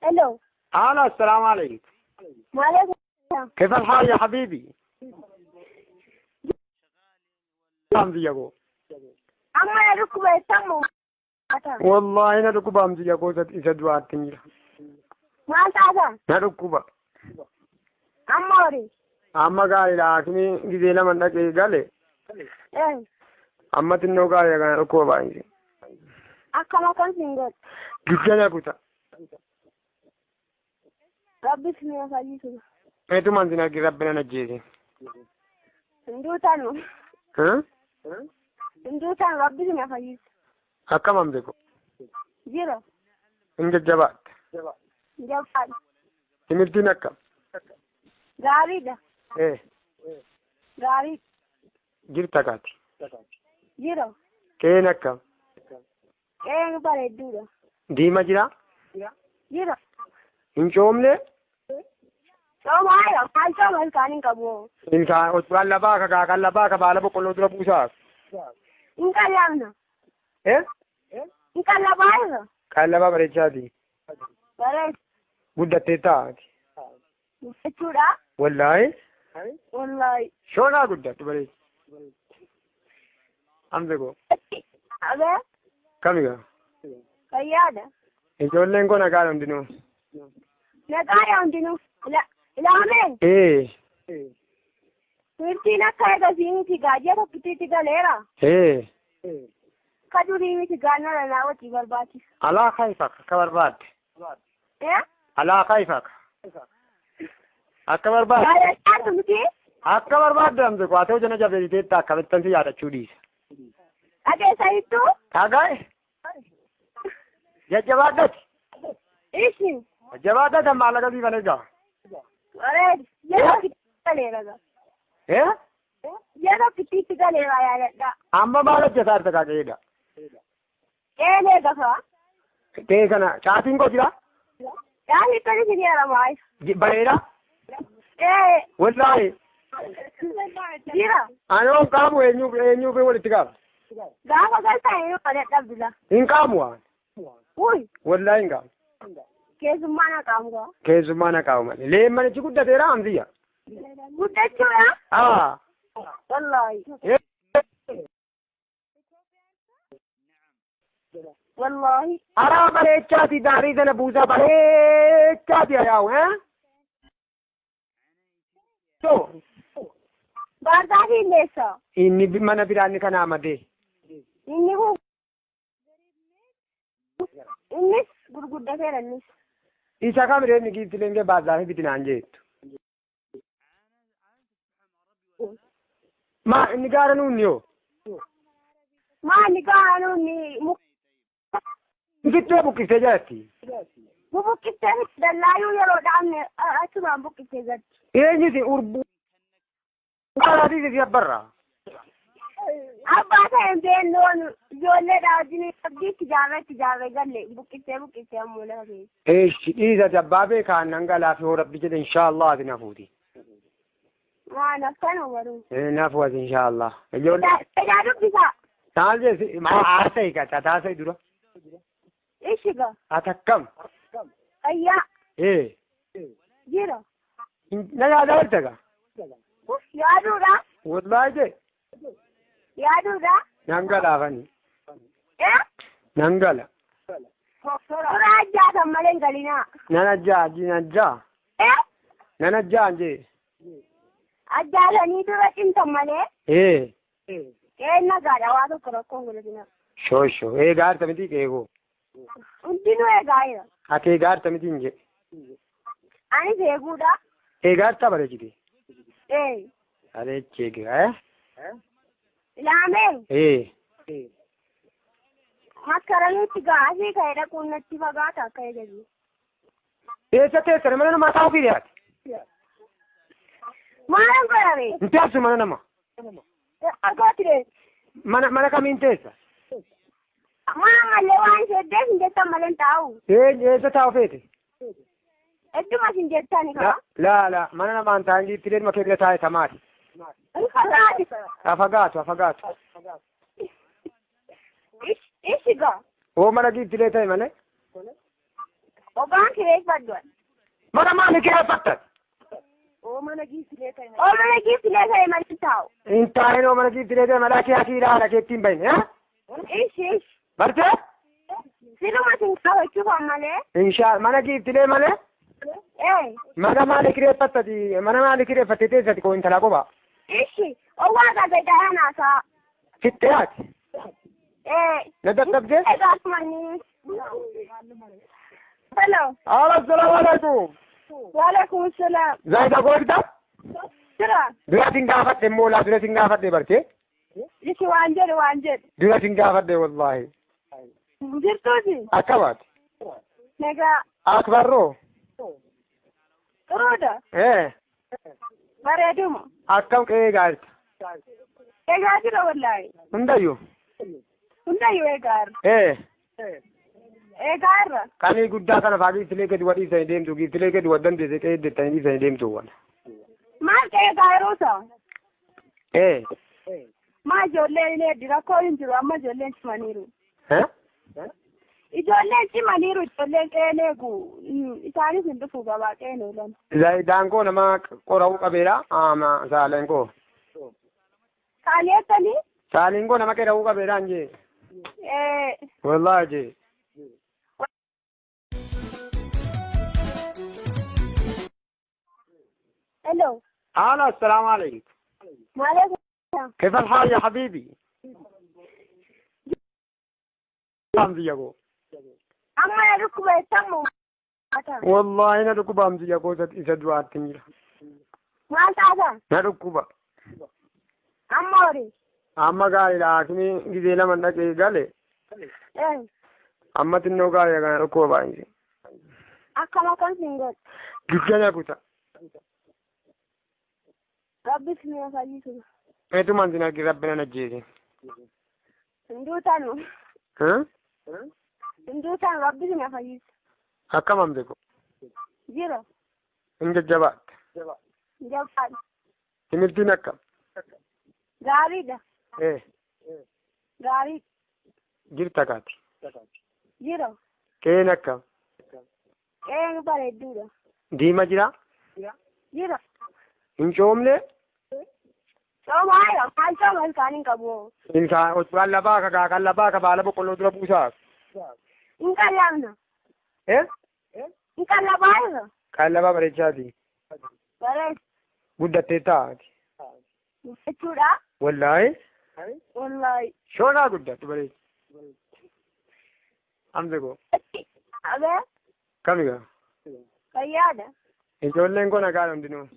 Hello. هلا، السلام عليكم. وعليكم السلام. كيف الحال يا حبيبي؟ Hamziya koo. Amma na dhukkuba eessamu? Wallaahi na dhukkuba Hamziya koo, isa du'aatti hin jira. Maal taata? Na dhukkuba. Amma horii. Amma gaariidha, hakimii gizee lama dhaqee gale. Amma xinnoo gaariidha, kana dhukkuba baay'ee. Akkam akkam siin godhu? Dugda na kuta. Rabbi si fayyisu. Eetumaan sin argin, rabbi nan ajjeese. Hin duutanu. Hin duutanu, rabbi si fayyisu. Akkam hamze ko? Jira. Hin jajjabaatte? Jabaadha. Timirtiin akkam? Gaariidha. Gaarii. Jirta kaati? Jira. Qe'een akkam? Qe'een bareedduudha. Diima jira? Jira. Hin coomne? Coomaayira. Maal cooma, ilkaan hin qabu. Ilkaan qallabaa ka qallabaa ka baala boqqolloo dura buusaa. Hin qallabna. Hin qallabaayira. Qallabaa bareechaati. Bareed. Guddattee taati. Jechuudha. Wallaahi. Wallaahi. Shoonaa guddattu bareecha. Hamze koo. Abee. Kamigaa? Fayyaadha. Ijoolleen koo nagaa hundinuu? Nagaadha hundinuu. Ilaameen. Turtiin akka eegasii miti, gaajja tokkittiitti galeera. Akka durii miti, gaannara naa wajji barbaachisa. Alaa kaifak akka barbaadde. Alaa kaifak akka barbaadde. Yaadachaa miti. Akka barbaadde hamze koo, haa ta'u jana jabeessiteetta akkamittan si yaadachuu dhiisa. Dhageessaniittu. Dhagaye. Jajjabaadhati. Ishi. Jajjabaadhati, maallaqa siifan egaa. Bareedu. Ji'a tokkittiitti galeera gaa. Ji'a tokkittiitti galeera, yaadadha. Amma maal hojjetaa jirta kaa qe'eedha? Qe'een eega. Qe'ee kana caatiin koo jira? Caatii toli si jira maal? Bareeda? Ee. Wallaahi. Jira. Ani hin qaamu, eenyuuf eenyuuf walitti qaaba? Gaafa galtan eenyu dadhabdula. Hin qaamu waan. Uy. Wallaahi hin qaamu. Keessummaa na qaamu gaa. Keessummaa na qaamu malee. Leemmanichi guddateera Hamziyya. Guddachuudha. Haa. Wallaahi. Wallaahi. Araa bareechaati, gaarii sana buusaa bareechaati yaa'u. So. Baardaa fiilleessa. Inni mana biraan kana amadee. Inni kun. Innis gurguddateera innis. Isa kam reemni giiftileen kee baazaa bitinaan jettu? Ma inni gaara nuunni yoo? Maali gaara nuunni muka. Gidduu buqqistee jalatti. Bubuqqistee dallaayyuu yeroo dhaabne achumaan buqqistee gatti. Eenyuti urbuu? Gaaraatii si abbarraa. Abbaa ta'e hin beeknu, ijoolleedha wajjin abdii itti ijaarree itti ijaarree galle, buqqistee buqqistee ammoo lafa keessa. Eeshi, dhiisati, abbaa beekaa nan galaa fi hoo rabbi jedhe inshaallah ati nafuuti. Waan akkana baruu. Nafu ati inshaallah. Ijoollee. Edaa dubbisaa. Maal jeesi haasa'e ka taasa'e dura. Ishi gaa. Ati akkam? Fayyaa. Jira. Na yaadaa jirta gaa? Yaaduudha. Wallaahi jee. Yaaduudha. Nan galaafani. Nan gala. Dura ajjaatan malee hin galinaa. Nan ajjaa, nan ajjaa. Nan ajjaa jee. Ajjaatanii dura cimtan malee. Qe'een nagaadha, waa tokko rakkoon godhatina. Shoo shoo. Gaarta miti qe'ee koo? Hundinuu eegaa jira. Ati gaarta miti hin jedhe? Anis eeguudha. Gaarta bareechite? Ee. Bareechee gaa. Ilaamee. Maskaramitti gaasii ka'ee dhaquun natti fagaata akka eegalu. Eessa teessare, mana namaa taa'uu fideati? Maalan godhame? Hin teessu mana namaa. Argooti dee. Mana kamiin teessa? Mana mallee waan ishee hin jettan malee hin taa'u. Eessa taa'u feete? Hedduma isin jettani kaa. Laa laa, mana namaan taa'in, giiftileen makee bira taa'e tamaati. Hin fagaati. Afagaatu afagaatu. Ishi gaa. Hoo mana giiftilee ta'e malee. Obaan kireeffadhu. Mana maali kireeffattan? Oo mana giiftilee ta'e malee taa'u. Hin taa'in oo mana giiftilee ta'e malee kee asii ilaala keetti hin bahin. Ishi ishi. Bartee? Siluma sin kaafachuuf malee. Inshaa mana giiftilee malee? Mana maali kireeffattati? Mana maali kireeffattee teessati koo intala qofa? Ishi owwaa gaazexaa naasaa. Fittee haati? Na dadhabdee? Hello. Assalaamu alaikum. Waalaikum salaam. Zaayida goolta? Jira. Dura sin gaafadhe moolaa dura sin gaafadhe bartee? Ishi waan jedhu waan jedhu. Dura sin gaafadhe wallaahi. Jirtuuti. Akka baate? Nagaa. Akbarroo? Xuruudha. Bareeduma. Akkam qe'ee gaarta? Eegaa jira wallaahi. Hundayyuu? Hundayyuu eegaa irra. Eegaa irra. Qanii guddaa kana fa'aa giiftilee gadi wa dhiisanii deemtu giiftilee gadi wa dandeesse qe'ee deettanii dhiisanii deemtu waan. Maal qe'ee gaaruu ta'a? Maa ijoolleen hin hedduu rakkoo hin jiru amma ijoolleen cimaniiru. Ijoolleen cimaniiru ijoolleen qe'een eegu isaanis hin dhufu gabaa qe'een oolan. Zaayidaan koo nama qora'uu qabeera saaleen koo. Saalii ettanii? Saaliin koo nama qera'uu qabeera hin jee. Wallaahi jee. Hello. هلا السلام عليكم. وعليكم السلام. كيف الحال يا حبيبي؟ أما يركب يتم. والله نركب أمزي يا قوسة إذا دعاء تنجح. ما تعرف؟ نركب. أما أما قال لكن جزيلا من نجي قال. إيه. أما تنو قال يا كان ركوب عندي. أكما كان سينغل. جزيلا قوسة. ربي سمع فاجيسو. إيه ما عندنا كي ربنا نجيني. ندوتانو. ها؟ ندوتان ربي سمع فاجيسو. أكم عندكم؟ جيرو. إنك جبات. جبات. تمرتين أكم؟ غاريدة. إيه. غاريد. جيرتا كات. جيرو. كين أكم؟ كين باريدودا. ديما جرا؟ جيرو. إن شومني؟ شوم هاي مال شوم الكانين كابو. إنسان أسبوع لباك كا لباك بالا بقولوا درا بوسا. إن كلامنا. إيه؟ إن كلامنا. كلامنا بريشادي. بريش. بودة تيتا. بتشورا. والله. والله. شو نا بودة تبريش. أمزكو. أبى. كم يا؟ كيادا. إن شاء الله نكون أكلم دينو.